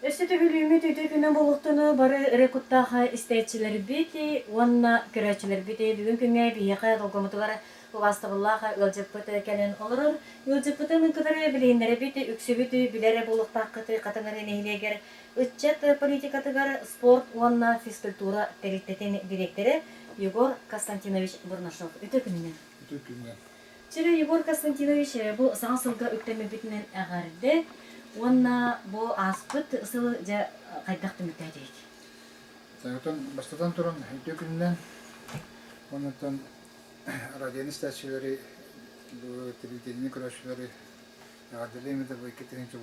Өссө төгүлүүмүт үтүө күнэ буолуохтуну бары ырыа куттаах истээччилэрбит уонна көрөөччүлэрбит бүгүн күҥҥэ биһиэхэ долгомутугар убаастабыллаах ыалдьыппыт кэлэн олорор. Ыалдьыппытын кытары билиһиннэрэбит, үксүбүт билэр буолуохтааххыт Хатыҥ Арыы нэһилиэгэр ыччат политикатыгар спорт уонна физкультура тэрилтэтин дириэктэрэ Егор Константинович Бурнашов. Үтүө күнүнэн! Үтүө күнүнэн! Чөрө Егор Константинович, бу саҥа сылга үктэммиппитинэн эҕэрдэ уонна бу ааспыт сылы дьэ хайдах түмүктээтигит? Оттон бастатан туран үтүө күнүнэн уонна радионы истээччилэри, бу телевидение көрөөччүлэри эҕэрдэлиэм этэ бу 2019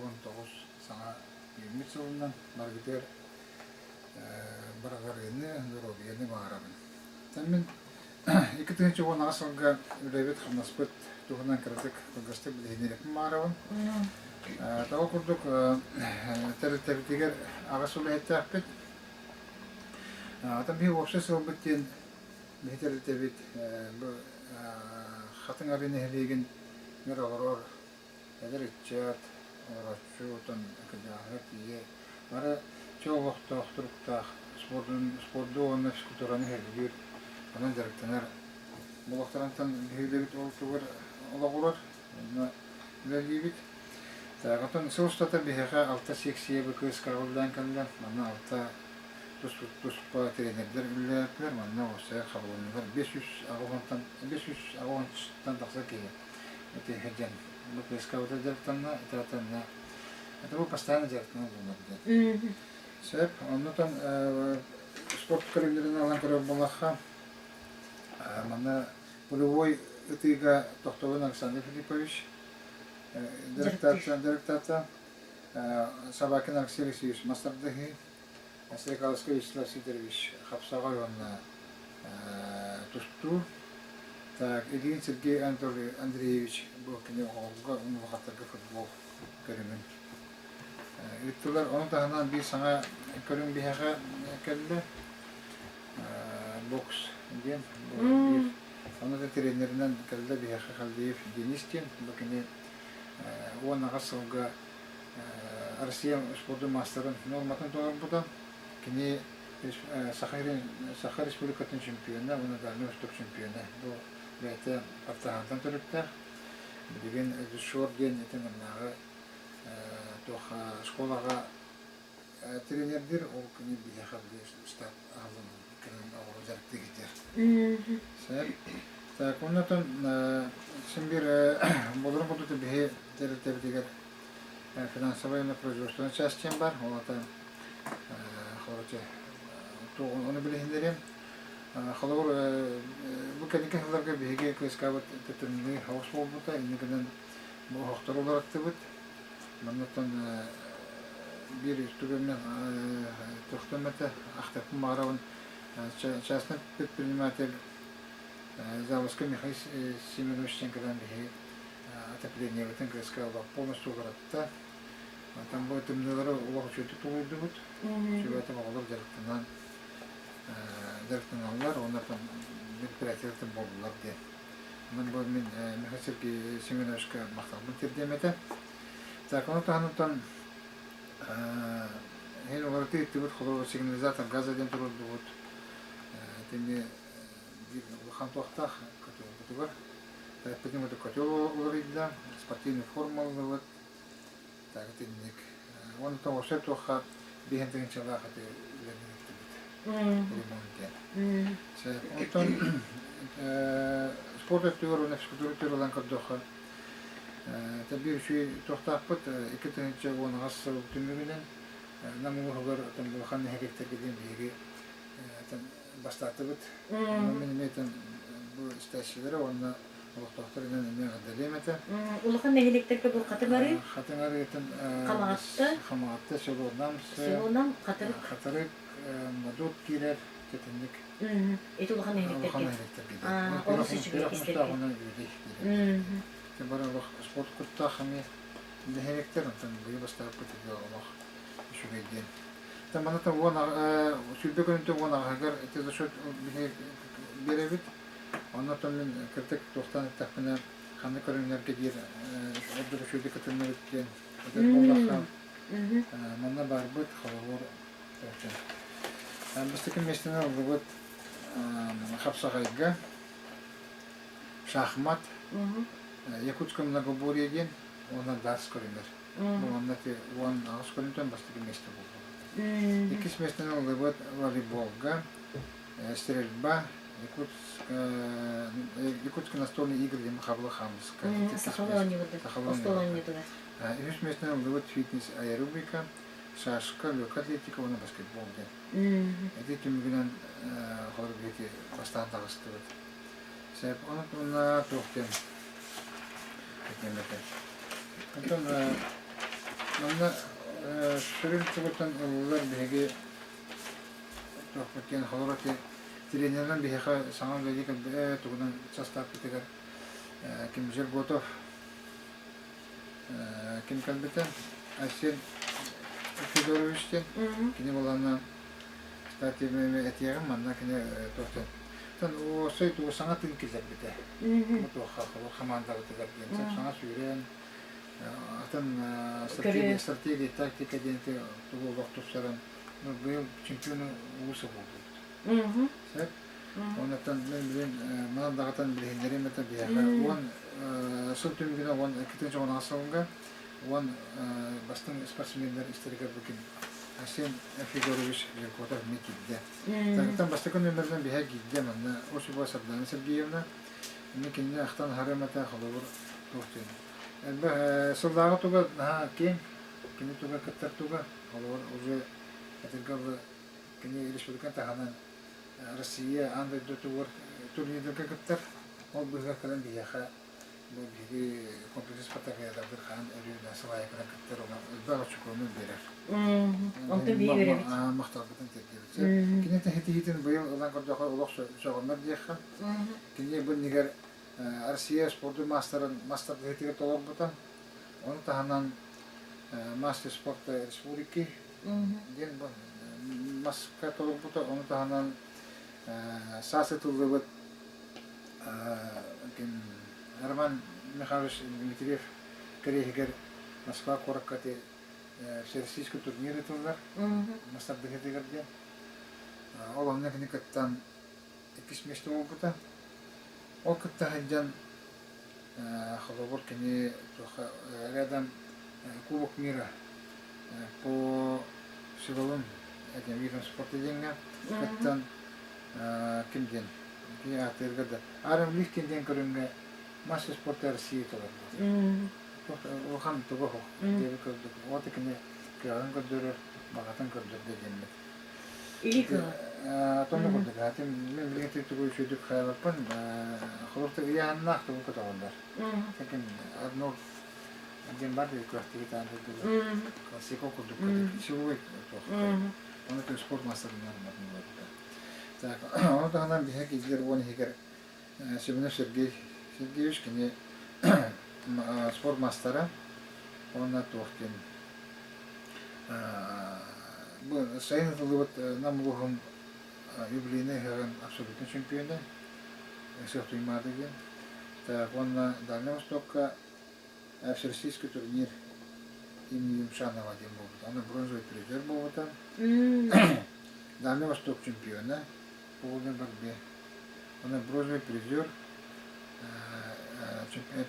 саҥа үүммүт сылынан барыгытыгар барҕарыыны, доруобуйаны баҕарабын. Мин 2018 сылга үлэбит-хамнаспыт туһунан кыратык кылгастык билиһиннэриэхпин баҕарабын. Тоҕо курдук тэрилтэбитигэр аҕыс үлэһиттээхпит. Оттон биһиги уопсай сыалбыт диэн биһи тэрилтэбит бу Хатыҥ Арыы нэһилиэгин олорор эдэр ыччат, олорооччу, оттон кырдьаҕаһыгар тиийэ бары чөл олохтоох туруктаах спордун, спорду уонна физкультураны сөбүлүүр, онон дьарыктанар буолуохтарыттан биһиги ол тугар олоҕурар, онно үлэлиибит. Так, оттон сыл устата биһиэхэ алта секция БКСК үлэлээн кэллэ. Манна алта туспа тренердэр үлэлээтилэр. Манна уопсайа хабылыннылар 580-тан 580-тан тахса киһи ити диэн БКСК-быта дьарыктанна, итиэтэннэ это бу постоянно дьарыктанар буолар диэн. Сөп. Оннутан спорт көрүҥнэрин алан көрөр буоллахха, манна пулевой ытыыга Тохтобун Александр Филиппович директата, Собакин Алексей Алексеевич мас тардыһыы, Стрекаловскай Вячеслав Сидорович хапсаҕай уонна тустуу. Так, Ильин Сергей Анатолий Андреевич бу кини оҕолорго улахаттарга футбол көрүҥүн ыыттылар. Ону таһынан биир саҥа көрүҥ биһиэхэ кэллэ. Бокс диэн. Биир ону да тренеринэн кэллэ биһиэхэ Халдеев Денис диэн. Бу кини 18 сылга Россия спордун маастарын нуорматын толорбута. Кини Саха, Саха Республикатын чемпиона уонна Дальнай Восток чемпиона. Бу бэйэтэ Партаһантан төрүттээх. Билигин Дюшор диэн ити маннааҕы туох школаҕа тренердир, ол күнү биһиэхэ штат аһыллан кэлэн оҕолору дьарыктыы китиэр. Сэр. Так, оннотон син биир болорун курдук биһи тэрилтэбитигэр финансовая уонна производственная часть диэн бар. Ол ата короче, ону билиһиннэриэм. Холобур, бу кэнники сылларга биһиги КСК-быт тымныы хаос буолбута, инньэ гынан бу оһохтору уларыттыбыт. Маннаттан биир түгэммин тохтом этэ, ахтаппын баҕарабын. Частный предприниматель Заводской Михаил Семенович диэн кэлэн биһиги отоплениебытын КСК полностью уларытта. Там бу тымныылары олох үчүгэйдик тулуйдубут. Сүбэтим оҕолор дьарыктанан дьарыктаналлар уонна там мероприятиелар буоллулар диэн. Онон бу мин Михаил Сергей Семеновичка махталбын тиэрдиэм этэ. Так, ону таһынан иһин уларытыы ыттыбыт холобур сигнализатор газа диэн туруордубут. Итини биир улахан туохтаах котелбутугар Эппитим курдук котел уларыйда, спортивный форма ыллыбыт. Так итинник. Уонна тоҕуса туохха биэһин тыһыынчалаах ити үлэни ыыттыбыт. Ремонт диэн. Онтон спорт өттүгэр уонна физкультура өттүгэр ылан көрдөххө, биир үчүгэй туохтаахпыт 2018 сыл түмүгүнэн Нам улууһугар улахан нэһилиэктэргэ диэн биһиги бастаатыбыт. Мин эмиэ бу истээччилэрэ уонна олохтоохтор инэн эмиэ эҕэрдэлиэм этэ. Улахан нэһилиэктэргэ бу Хатыҥ Арыы? Хатыҥ Арыытын Хамаҕатта? Хамаҕатта, Селонам, Селонам, Хатырык. Хатырык, Модут киирэр, Тэтинник. Ити улахан нэһилиэктэргэ. Улахан нэһилиэктэргэ. Олус үчүгэй истэргэ. Онон үөдэй киирэр. Бары олох спорт куттаах эмиэ нэһилиэктэр, онтон быйыл бастаабыт олох үчүгэй диэн. Манна 10 сүүрбэ күнүттэн 10 аҕыһыгар ити за счет биэрэбит. Оннотон мин кырдьык туохтан эттэхпинэ ханнык көрүҥнэргэ диир ордук үчүгэйдик кытынныбыт диэн этэр буоллахха. Манна барбыт холобур Бастакы миэстэни ыллыбыт хапсаҕайга шахмат, Якутское многоборье диэн уонна дартс көрүҥэр. Уонна 18 көрүҥтэн бастакы миэстэ буоллубут. Иккис миэстэни ыллыбыт волейболга, стрельба, Якутские настольные игры диэн хабылы хаамыска. Сахалыы оонньуубут. Остуол оонньуутугар. Үһүс миэстэни ыллыбыт фитнес аэробика, шашка, легкая атлетика уонна баскетбол диэн. Ити түмүгүнэн холобур биһиги бастаан таҕыстыбыт. Сөп, ону уонна туох диэн этиэм этэ. Онтон манна сүрүн тугуттан ыллылар биһиги туохпут диэн холобур ити тренеринэн биһиэхэ саҥа үлэлии кэлбитэ тугунан састааппытыгар Ким Жерготов ким кэлбитэ Айсен Федорович диэн кини буоланна кстати этиэҕим манна кини туох диэн уосай тугу саҥа тыын киллэрбитэ бу туохха хамаандабытыгар диэн саҥа сүүрэн атын стратегия стратегия тактика диэн тугу олох тупсаран быйыл чемпион улууса буолбут сөп Оннуттан мин билин манан даҕатан билиһиннэриэм этэ биһиэхэ 10 сыл түмүгүнэн 12 аҕыс сылга 10 бастыҥ спортсменнар истэригэр бу ким Арсен Федорович Жиркотов эмиэ киирдэ. Тагыттан бастакы нүөмэринэн биһэ киирдэ манна Осипова Сардана Сергеевна. Эмиэ кинини ахтан аһарыам этэ холобур туох диэн. Элбэх сыллааҕы туга наһаа киэҥ, кини туга кыттар туга, холобур уже этэргэ кини республика таһынан Россия аан дойдутугар турнирдарга кыттар. Ол быыһыгар кэлэн биһиэхэ бу биһиги комплекс спартакиадабытын хаһан өрүү сылаайкынан кыттар, онон элбэх очукуону биэрэр. Онтон биһиги үөрэбит. Махталбытын тиэрдиэбит. Кини тэһитиһиитин быйыл ылан көрдөххө олох сөҕүмэр диэххэ. Кини бу иннигэр Россия спордун маастарын мастардыһыытыгар толорбута. Ону таһынан мастер спорта республики диэн бу маска толорбута. Ону таһынан саас ытыллыбыт Роман Михайлович Дмитриев кэриэһигэр Москва куоракка всероссийский турнир ыытыллар мастардыһыытыгар диэн. Ол онно кини кыттан иккис миэстэ буолбута. Ол кытта сылдьан холобур кини рядом Кубок мира по силовым этим видам спорта диэҥҥэ кыттан ким диэн кини аатыырга да Арм Лихтин диэн көрүҥҥэ мастер спорта России толорбут. Улахан туга суох диэби көрдүк. Вот кини кыаҕын көрдөрөр, баҕатын көрдөрдө диэммит. Или кыаҕа. Тонну курдук. Атын мен билигин тугу үчүгдүк хайалаппын. Холобур ыйааһыннаах тугу көтөҕөллөр. Таким одно диэн бар диye күрэхтэһии таан Классика курдук силовой туох. Оны то спорт мастерынан буолбута. Так, ону таһынан биһиги киһилэр уон иһигэр Семенов Сергей Сергеевич кини спорт мастера уонна туох диэн Бу сайын ытыллыбыт Нам улууһун юбилейнай ыһыаҕын абсолютнай чемпиона Ысыах Туймаада диэн. Так, уонна Дальнай Востокка всероссийский турнир имени Юмшанова диэн буолбута. Аны бронзовый призер буолбута. Дальнай Восток чемпиона полный борьбе. Уонна бронзовый призер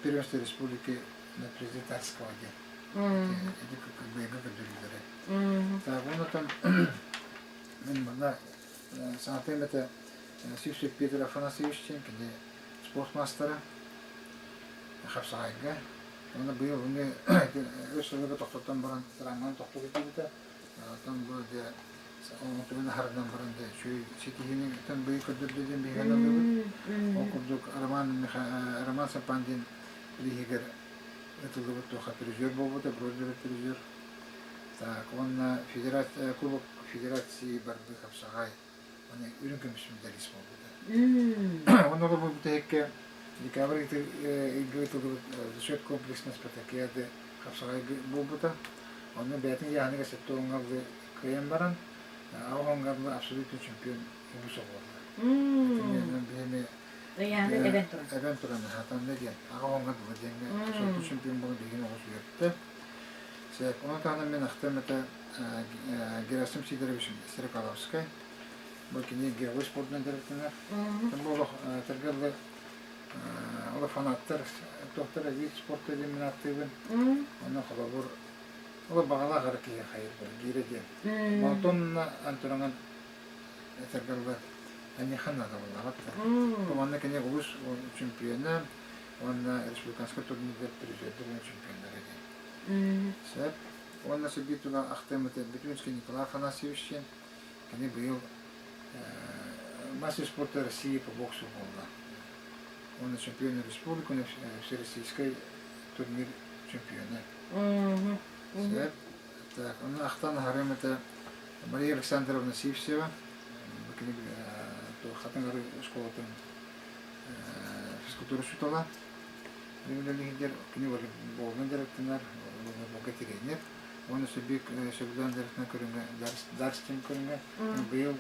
первенства республики на призы Тарского диэн. Ити быйылгы көрдөрүүлэрэ. Так, онтон мин манна саҥатыам этэ Сивцев Петр Афанасьевич диэн кини спорт маастара хапсаҕайга. Уонна быйыл эмиэ үс сылга тохтотон баран травманан тохтуу киирбитэ. Оттон бу дьэ онтугун аһарынан баран дьэ үчүгэй ситиһиини быйыл көрдөрдө диэн биһиги саныыбыт. Ол курдук Роман Роман Сапандин бирииһигэр ытыллыбыт туохха призер буолбута, бронзовый призер. Так, уонна федерация, кубок федерации борьбы хапсаҕай уонна үрүҥ көмүс медалист буолбута. Онно олорбут бүтэһиккэ декабрь ыйга ытыллыбыт зачет комплексной спартакиады хапсаҕай буолбута. Онно бэйэтин ыйааһыныгар сэттэ уоҥҥа кыайан баран, аҕа уоҥҥа абсолютный чемпион улуус оҕолоро. Биһиги Ыйааны эбэн туран. Эбэн туран, хатанна диэн, аҕа оҥор була диэҥҥэ сордуу чемпион буолан биһигини оҕус үөртэ. Сөп. Ону таһынан мин ахтыам этэ Герасим Сидорович Стрекаловскай. Бу кини геолог спордунан дьарыктанар. Бу олох этэргэ ол фанаттар туохтар вид спорта диэн мин ааттыыбын. Онно холобур ол баҕалаах эрэ киһи хайыр гиирэ диэн. Онтон антураҥан этэргэ дылы эйиэхэ наада буоллаҕа да. Манна кини улуус чемпиона уонна республиканскай турнирдар призердэр уонна чемпионнара диэн. Сөп. Уонна Сергей тула ахтыам этэ Бетюнский Николай Афанасьевич диэн. Кини быйыл мастер спорта России по боксу буолла. Уонна чемпион республики, всероссийскай турнир чемпиона. Сөп. Так, ону ахтан аһарыам этэ Мария Александровна Сивцева, кини Хатыҥ Арыы оскуолатын физкультура учуутала. Үлэлиһидэр кини волейболунан дьарыктанар, волейболга тириэньэр. Уонна сөбүлээн дьарыктанар көрүҥэ дартс диэн көрүҥэ быйыл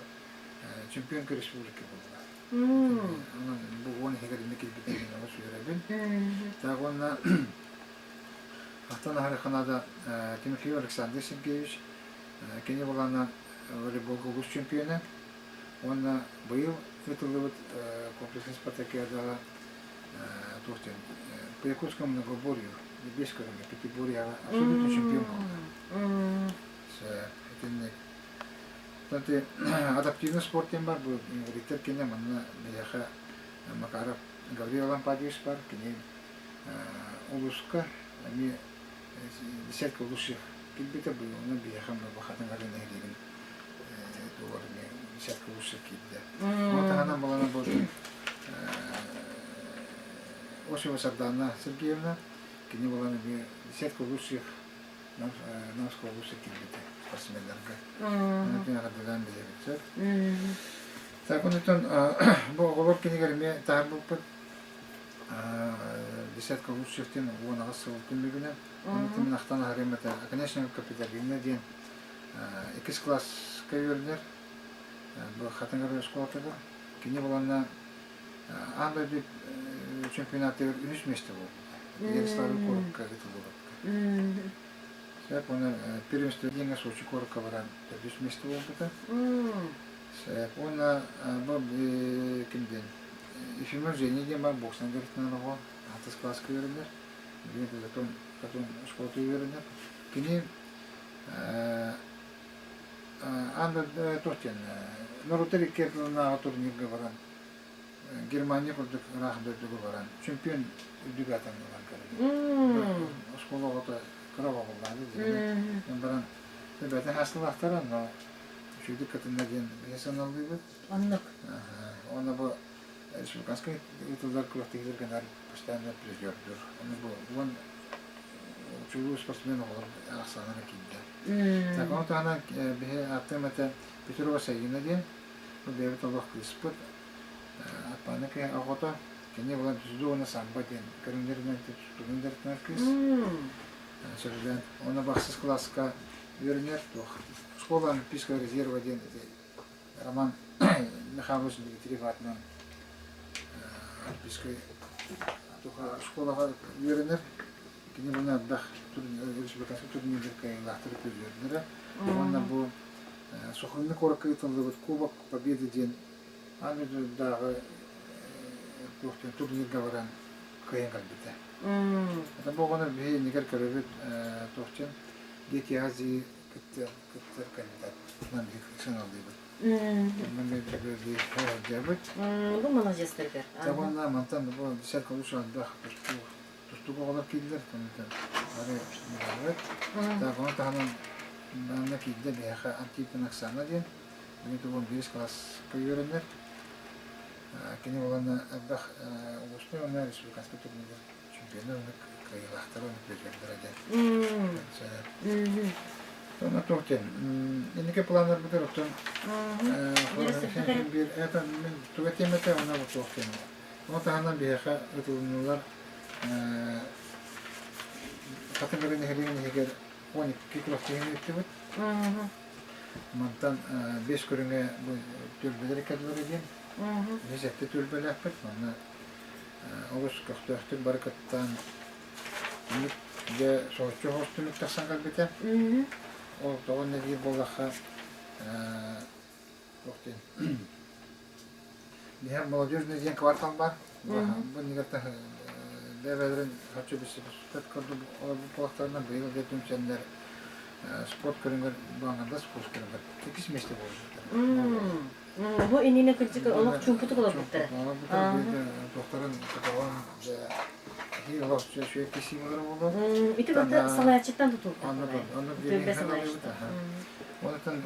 чемпионка республики буолла. Онон бу уон иһигэр инник киирбитин мин олус үөрэбин. Так уонна Ахтан аһарыахха наада Тимофеев Александр Сергеевич кини буолаана волейболга улуус чемпиона уонна быйыл ыытыллыбыт комплекснай спартакиадаҕа туох диэн по якутскому многоборью биэс көрүҥҥэ пятиборьеҕа абсолютно чемпион буолла. Итинник. Адаптивный спорт диэн бар бу инвалидтар кини манна биһиэхэ Макаров Гаврил Лампадьевич бар кини улууска эмиэ десятка лучших киирбитэ быйыл онно биһиэхэ Хатыҥ Арыы нэһилиэгин тугар эмиэ десятка лучших киирдэ. Ону таһынан балана бу Осипова Сардаана Сергеевна кини балан эмиэ десятка лучших Намского лучших киирбитэ спортсменнарга. Онон эҕэрдэлээн биһиэбит сөп. Так онтон бу оҕолор кинигэр эмиэ таһаарбыппыт десятка лучших диэн 18 сыл түмүгүнэн мин ахтан аһарыам этэ конечно Капитолина диэн иккис класска үөрэнэр бу Хатыҥ оскуолатыгар кини буоланна аан дойду чемпионатыгар үһүс миэстэ буолбута Ярославль куоракка ыытыллыбытка сөп уонна первенство диэҥҥэ Сочи куоракка баран төрдүс миэстэ буолбута сөп уонна бу ким диэн Ефимов Женя диэн баар боксанан дьарыктанар оҕо, ахсыс кылааска үөрэнэр. Билигин потом, потом школата үөрэнэр. Кини аан туох диэн норуоттар икки ардыларынааҕы турнирга баран Германия курдук ыраах дойдуга баран чемпион үрдүк аатын ылан көрөр. Оскуола оҕото кыра оҕо буоллаҕа дии. Баран бэйэтин хаастылаахтара, но үчүгэйдик кытынна диэн биһи саналыыбыт. Оннук. Уонна бу республиканскай ыытыллар күрэхтэһиилэргэ наар постоянно призердур. Ону бу уон чулуу спортсмен оҕолор ахсааннара киирдэ. Так, ону таһынан биһи ааттыам этэ Петрова Саина диэн, бу бэйэбит олох кыыспыт, Аппааны киһи оҕото, кини буолан дзюдо уонна самбо диэн көрүҥнэринэн тустуунан дьарыктанар кыыс. Сөбүлээн. Уонна бу ахсыс кылааска үөрэнэр туох школа олимпийского резерва диэн Роман Михайлович Дмитриев аатынан Альпийскай школаҕа үөрэнэр. Кини муна элбэх республиканскай турнирдар кыайыылаахтары призердэрэ. Уонна бу Сухумный куоракка ыытыллыбыт Кубок Победы диэн аан дойдудааҕы туох диэн турнирга баран кыайан кэлбитэ. Это бу оҕону биһи иннигэр көрөбүт туох диэн Дети Азии кыттар кыттар кандидат сыаналыыбыт. Сылдьабыт. Бу молодецтаргар. Уонна мантан бу десятка лучше элбэх тустуук оҕолор киирдилэр. Бары билэбит. Так, ону таһынан манна киирдэ биһиэхэ Антипин Оксана диэн. Билигин тугун биирис кылааска үөрэнэр. Кини буолан элбэх улуустар уонна республиканскай турнирдар чемпионнар уонна кыайыылаахтара уонна призердара диэн. Онно туох диэн, инники планнарбытыгар оттон биир это мин туга этиэм этэ, онно бу туох диэн. Ону таһынан биһиэхэ ытылыннылар Хатыҥ нэһилиэгин иһигэр 12 күрэхтэһиини ыыттыбыт. Мантан 5 көрүҥэ бу түөлбэлэр кэллилэр диэн. Биһи сэттэ түөлбэлээхпит. Манна олус көхтөөхтүк бары кыттан түмүк Дьэ соһуччу соҕус түмүк тахсан кэлбитэ. Ол тоҕо инньэ диир буоллахха, туох диэн Биһиэхэ молодежный диэн квартал баар. Бу иннигэр бэйэлэрин харчы билсибит курдук олорбут буолахтарына быйыл дьэ түмсэннэр спорт көрүҥэр бааннарда спорт көрүҥэр иккис миэстэ буолбуттар. Бу иннинэ кырдьык олох чуумпутук олорбуттара. Туохтарын көтөҕөн дьэ олох үчүгэй кисиимэлэр буолуо. Ити барыта салайааччыттан тутулуктаах. Онно Онтон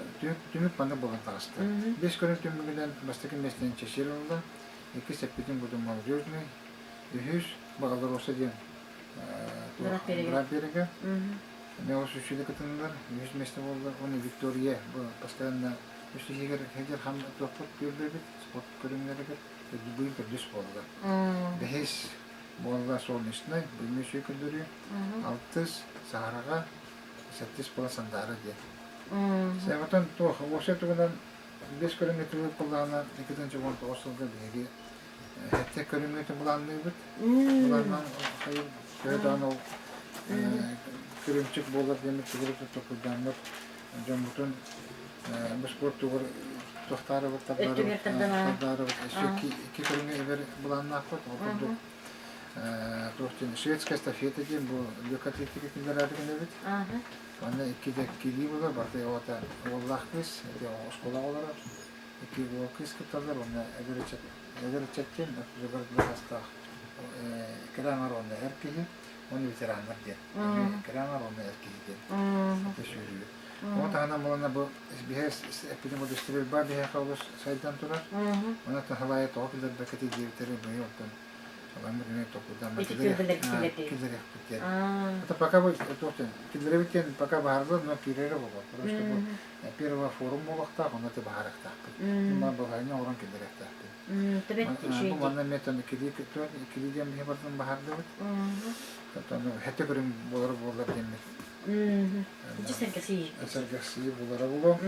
түмүк маннык буолан таҕыста. Бэс көрүҥ түмүгүнэн бастакы миэстэни Чэчир ылла, иккис эппитин курдук молодежный, үһүс Баҕалароса диэн Бырап берега. Эмиэ олус үчүгэй кытыннылар, үһүс миэстэ буолла. Уонна Виктория бу постоянно үс иһигэр сылдьар хам туохпут түөлбэбит спорт көрүҥнэригэр быйыл төрдүс буолла. Бэһис буолла Солнечный, быйыл үчүгэй көрдөрүү. Алтыс Саһараҕа, сэттис буола Сандаара диэн. Сэмэтэн туох уопсай тугунан бэс көрүҥҥэ тылы былаана 2019 сылга биһиги сэттэ көрүҥҥэ былаанныыбыт. Былааннаан хайыр төһө даҕаны ол көрүмчүк буолар диэммит тугу токуйдааммыт дьоммутун бу спорт тугар туохтаарыбыт тардарыбыт өссө икки көрүҥҥэ эбэр былааннаахпыт. Ол курдук туох диэн шведская эстафета диэн бу легкая атлетика киллэрээри гынабыт. Манна икки да иккилии буолар, барыта оҕото уоллаах кыыс, ити оскуолаҕа олорор. Икки уол кыыс кытталлар уонна эдэр ыччат, эдэр ыччат диэн ортотугар саастаах кыра аҥар уонна эр киһи, уонна ветераннар диэн. Кыра аҥар уонна эр киһи диэн. Ити сүүрүү. Ону таһынан буолана бу биһэ эппитим курдук стрельба биһиэхэ олус сайдан турар. Онон таһалаайа тоҕо киллэрбэккитий диэбиттэрин быйыл оттон Киллэриэхпит диэн. Это пока бу туох диэн киллэрэбит диэн пока баһарылар, но киирэрэ буолуо. Потому что бу первый форум буолуохтаах, онно ты баһарыахтаахпыт. Ман балаһыанньа оҥорон киллэриэхтээхпит. Бу манна эмиэ иккилии диэн биһи барытын баһардыбыт. Хэттэ көрүҥ буолара буоллар диэммит. Сэргэхсийии. Сэргэхсийии буолара буолуо.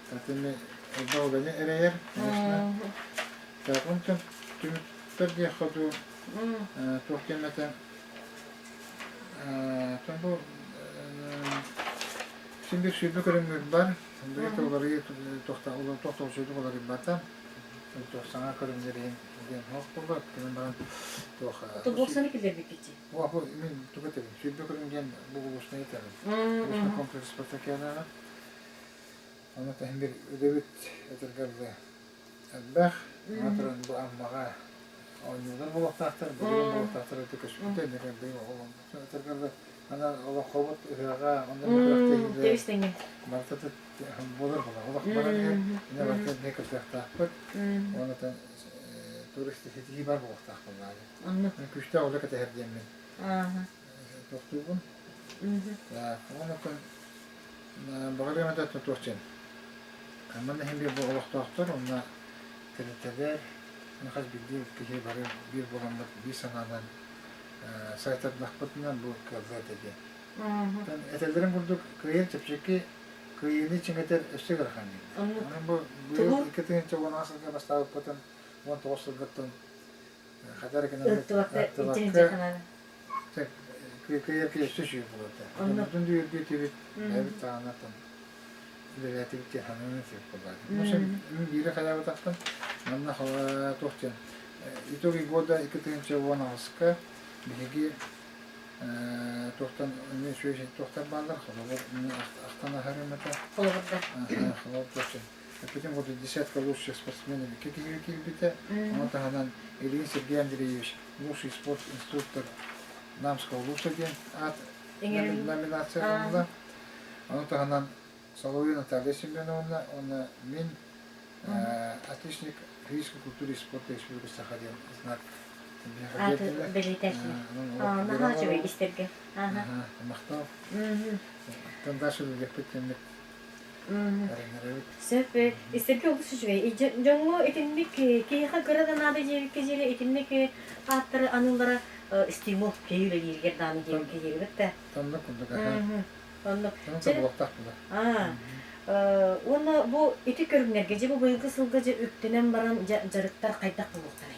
Татыми элбэх үлэни эрэйэр, конечно. Так, онтон түмүктэр диэххэ дуу, туох диэм этэ, оттон бу син биир сүүрбэ көрүҥмүт бар, быйыл уларыйыы туох да үчүгэйдик уларыйбата, туох саҥа көрүҥнэр иһин диэн суох буолла, кэлэн баран туох Тобуоксаны киллэрбиккитий? О, бу мин тугу этэбин, 20 көрүҥ диэн бу улуусна этэбин. Улуусна комплекс спартакиадаҕа. Ону таһын бир үлэбит этэргэ дылы элбэх. Аны туран бу Аммаҕа оонньуулар буолуохтаахтар, былырыын буолуохтаахтар этэ көспүтэ, инникин быйыл этэргэ аны олоҥхобут ыһыаҕа, онно күрэхтэһиилэр барыта буолар буолар. Олох баран иһэр, ини барыта эмиэ кырдьыахтаахпыт. Уонна турист ситиһии бар буолуохтаах буоллаҕа. Күүстээх үлэ кэтэһэр диэммин тохтуубун. Онон Баҕарыам этэ туох диэн манна иһин биир олохтоохтор уонна тэрилтэлэр хас биирдии киһи бары биир буоламмыт биир санаанан сайтардахпытына бу кыаллыа этэ диэн. Этэллэрин курдук кыайар чэпчэки кыайыыны чиҥэтэр өссө ыарахан дииллэр. Онон бу быйыл 2018 сылга бастаабыппытын 19 сылгыттан хатар гынан ыттыбакка Кыайар өссө үчүгэй буолуо Оннуктун дүйүргүтүбүт, бэйэбит таҕаннартан үлэлээтибит диэн саныырын сөп буоллаҕа. Мин биири хайаабатахпын, манна туох диэн итоги года 2018-ка биһиги туохтан эмиэ үчүгэй туохтар бааллар, холобур, ахтан аһарым этэ. Холобурдар. Холобур туох диэн Эппитим курдук десятка лучших спортсменов икки киһигэ киирбитэ. Ону таһынан Ильин Сергей Андреевич лучший спорт инструктор Намского улууса диэн аат номинация ылла. Ону таһынан Соловьева Наталья Семеновна уонна мин отличник физической культуры и спорта Республики Саха диэн знак бэлиэтээччилэр. Наһаа үчүгэй истэргэ. Махтал. Оттон дальше үлэлиэхпит диэммит Сөп, истэргэ олус үчүгэй. Дьоҥҥо итинник киһиэхэ кыра да наада диэбиккэ диэри итинник ааттары аныыллара стимул киһи үлэлииригэр даҕаны диэбиккэ диэбит да. Оннук курдук аха. Оннук. Онон буолуохтаах була. Уонна бу ити көрүҥнэргэ дьэ бу быйылгы сылга дьэ үктэнэн баран дьарыктар хайдах буолуохтарай?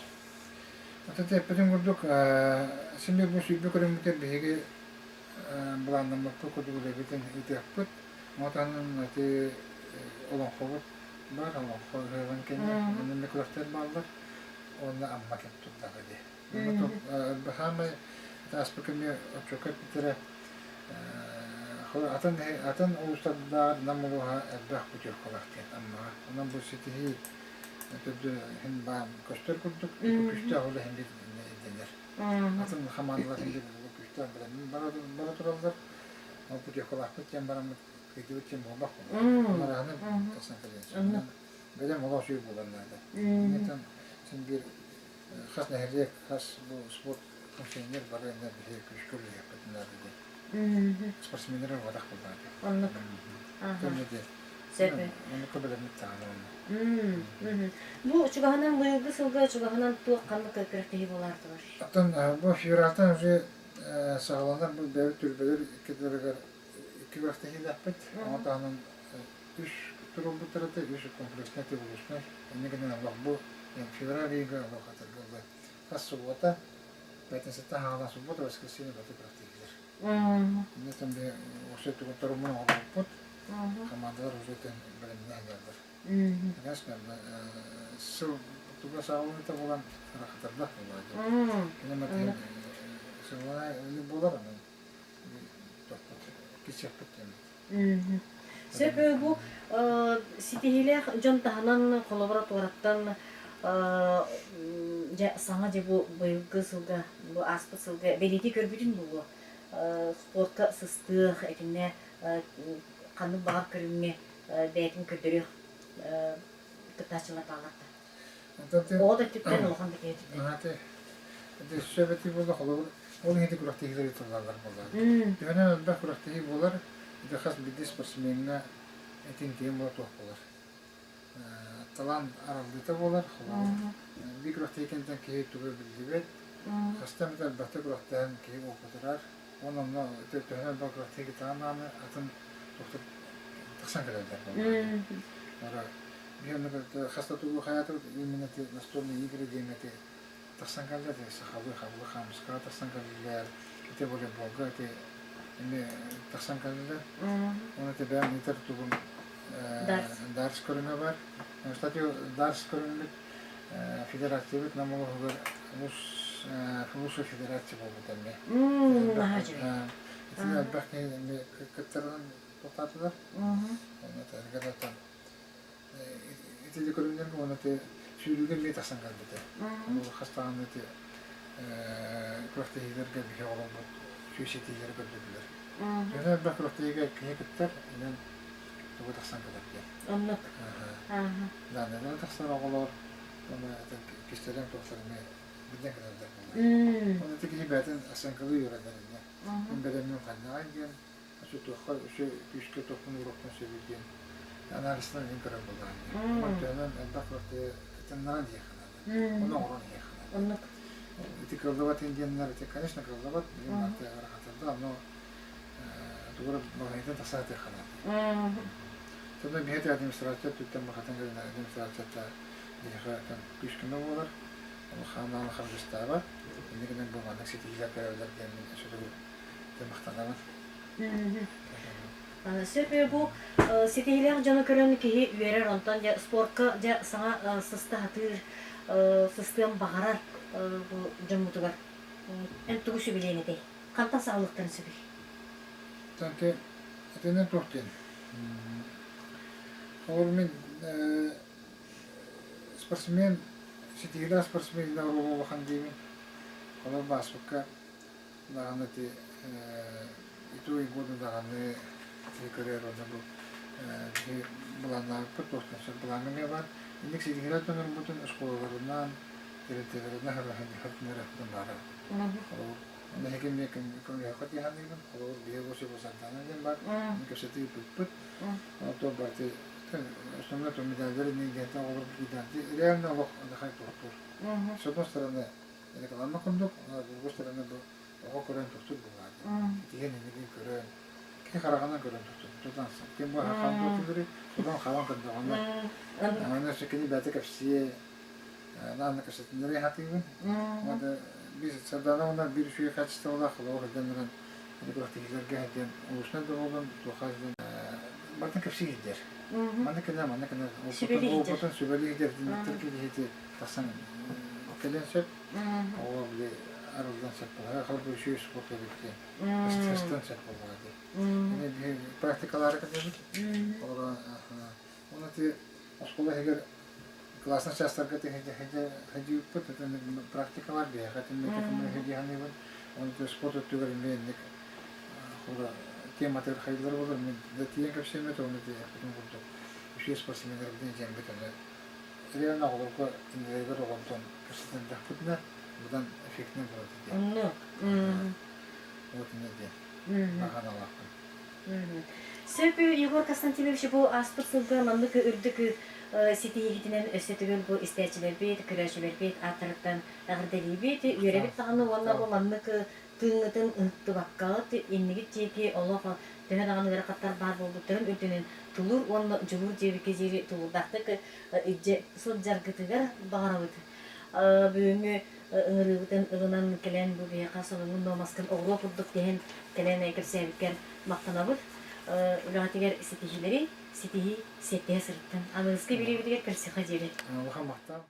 Ата эппитим курдук, син бу сүүрбэ көрүҥмүтэр биһиги былааннаммыппыт курдук үлэбитин ыытыахпыт. Ону ити олоҥхобут баар, олоҥхо ыһыаҕын кэннэ манна күрэхтэр бааллар. Уонна Амма кэм турдаҕа дии. Саамай ааспыт кэмҥэ отчуокка эппиттэрэ атын атын улуустардааҕар Нам улууһа элбэх путевкалаах диэн Аммаҕа. Онон бу ситиһии төрдө иһин баан көстөр курдук күүстээх үлэ иһин ирдэнэр. Атын хамаандалар иһин күүстээх бэлэмин бара тураллар. Ол путевкалаахпыт диэн бараммыт кыйдыбыт диэн буолбах буолар. Араһаны тахсан кэлиэн. Бэлэм олох үчүгэй буолар наада. Иннинэн син биир хас нэһилиэк, хас бу спорт функционер бары иннэ биһиги күүскэ үлэлиэхпитин наада диэн. Спортсменнар ылбатах буоллаҕа дии. Оннук. Төннө диэн. Сөп. Оннукка бэлэммит даҕаны онно. Бу чугаһынан быйылгы сылга чугаһынан туох ханнык күрэхтэһии буолаартылар? Оттон бу февральтан уже саҕаланар бу бэйэбит түөлбэлэр икки икки күрэхтэһиилээхпит. Ону таһынан үс туруорбуттар этэ, үс комплекснай тепличнай. Инньэ гынан олох бу февраль ыйга олох атыргылла хас суббота, пятницаттан хаалан суббота, воскресенье баты күрэхтэһиилэр. Инньэ там биһи уже тугун торумун оҥорбуппут. Командалар уже тэн бэлэмнээн сылдьаллар. Конечно, сыл туга саҕаланыыта буолан рахатарбах буолла. Кини сыллана буолар онон кисиэхпит диэн. Сөп бу ситиһиилээх дьон таһынан холобура туораттан дьэ саҥа дьэ бу быйылгы сылга бу ааспыт сылга бэлиэтии көрбүтүн буолуо спортка сыстыах итиннэ ханнык баҕар көрүҥҥэ бэйэтин көрдөрүөх кыттааччылар бааллар да Оҕо да өттүттэн, улахан да киһи өттүттэн. Ити сөп этии буолла, холобур, ол иһин күрэхтэһиилэр ыытыллаллар буоллар. Төһөнөн элбэх күрэхтэһии буолар, ити хас биирдии спортсмеҥҥа этин-тиин буола туох буолар. Талаан аралдыыта буолар, холобур, биир күрэхтэһии кэнниттэн киһи тугу биллибэт, хаста эмит элбэхтик күрэхтэһэн киһи опытырар, уонна онно төһөнөн элбэх күрэхтэһии кытаан даҕаны атын туохтар тахсан кэлэллэр буоллар. Биһиги хас да тугу хайаатыбыт именно ти настольные игры диэҥҥэ ти тахсан кэллэ ти сахалыы хабылы хаамыскаҕа тахсан кэллилэр ити волейболга ити эмиэ тахсан кэллилэр уонна ити бэйэм ыытар тугум дартс көрүҥэ бар кстати дартс көрүҥмүт федерациябыт Нам улууһугар улус федерация буолбут эмиэ итини элбэх киһи эмиэ кыттарынан тохтоотулар уонна Ити көрүҥнэргэ уонна ити сүүрүүгэ эмиэ тахсан кэлбитэ. Хас даҕаны ити күрэхтэһиилэргэ биһи оҕолорбут сүүс этиилэри көрдөрдүлэр. Төһө элбэх күрэхтэһиигэ киһи кыттар, инэн тугу тахсан кэлэр диэн. Оннук. Дааннайдара тахсар оҕолор уонна кистэлэҥ туохтар эмиэ биллэн кэлэллэр буолар. Уонна ити киһи бэйэтин оценкалыы үөрэнэр инньэ. Мин бэлэммин ханнаҕай диэн туохха үчүгэй күүскэ туохпун уруохпун сөбүй диэн анализтан иһин көрөр буоллаҕым дии. Онтон элбэх квартира кытыннаран иһиэххэ наада. Ону оҥорон иһиэххэ наада. Оннук. Ити кыаллыбат диэннэр ити, конечно, кыаллыбат. Билигин барыта ыарахатырда, но тугу эрэ балаһыйтан тахса сатыахха наада. Сонно биһиэхэ администрация өттүттэн бахатын кэлин администрацията биһиэхэ күүс-көмө буолар. Улахан харгыстаабат. Инникинэн бу маннык ситиһиилэр кэлэллэр диэн мин өссө махтанабын. Сөп бу ситиһиилээх дьону көрөн киһи үөрэр, онтон дьэ спортка дьэ саҥа сыста сатыыр, сыстыан баҕарар бу дьоммутугар эн тугу сүбэлиэҥ этэй? Хантан саҕалыахтарын сөбүй? Танки итинэн туох диэн. Холобур мин спортсмен, ситиһиилээх спортсмен улахан диибин. Холобур бааспыкка даҕаны ити иту годы даҕаны ити көрөр уонна бу биһи былааннаабыппыт туохтан сөп былааҥҥа эмиэ баар. Инник ситиһиилэр дьоннорбутун оскуолаларынан, тэрилтэлэринэн хартынарыахпытын баара. Холобур, онно эһиги эмиэ көмөлөһөххө дии саныыбын. Холобур, биһиги Государство Сардаана диэн баар. Кэпсэтии ыыппыппыт. Онтон барыты основной то медаллар иннигиттэн оҕолорбут медаль реально олох улахан туохтуур. С одной стороны, реклама курдук, с другой стороны бу оҕо көрөн тохтуур буолаат. Итиһэн иннигин көрөн, кини хараҕынан көрөн тохтуур. Тутан ким бу хаан туотулары, тутан хаалан көрдөҕүнэ, аны өссө кини бэйэтэ кэпсиэ, наанна кэпсэтиннэри хатыыбын. Вот биир Сардаана уонна биир үчүгэй качестволаах холобур сылдьан баран. Күрэхтэһиилэргэ диэн улуустан да буоллун, туохха диэн барытын кэпсии иһдэр. Манна кэнэ, манна кэнэ опытын сүбэлии иһдэр киһити тахсан кэлиэн сөп. Оҕо били арыллан сөп буолар. Халбы үчүгэй спорт эбит диэн. Ыстан сөп буоллаҕа дии. Ини практикалары кэтебит. Олора Оны ти оскуола иһигэр классный чаастарга сылдьыбыппыт, практикалар биһиэхэ итинник Оны спорт өттүгэр эмиэ инник тематыгар хайдылар болар, мен да тиийэн кэпсиэммит, оны тиийэхпитин курдук үчүгэй спортсменнарбытын дьэммит аны реально оҕолорго иннилэригэр оҕонтон кэпсэтэн быдан эффективный болот диэн. Вот инне диэн баҕаналаахпын. Сөп Егор Константинович бу ааспыт сылга маннык үрдүк ситиһиигитинэн өссө төгүл бу истээччилэрбит, көрөөччүлэрбит ааттарыттан эҕэрдэлиибит, үөрэбит даҕаны уонна бу маннык тыыҥҥытын ыһыктыбаккаҕыт иннигит диэки олох төһө даҕаны ыарахаттар баар буолбуттарын үрдүнэн тулуур уонна дьулуур диэбиккэ диэри тулуурдаахтык илдьэ сылдьаргытыгар баҕарабыт. Бүгүҥҥү ыҥырыыбытын ылынан кэлэн бу биһиэхэ сонуҥҥун нуомаскын оҕуруо курдук тиһэн кэлэн кэпсээбиккэр махтанабыт. Үлэҕитигэр ситиһиилэри ситиһии сиэттиһэ сырыттын. Аныгыскы бириибитигэр көрсүөххэ диэри. Улахан махтал.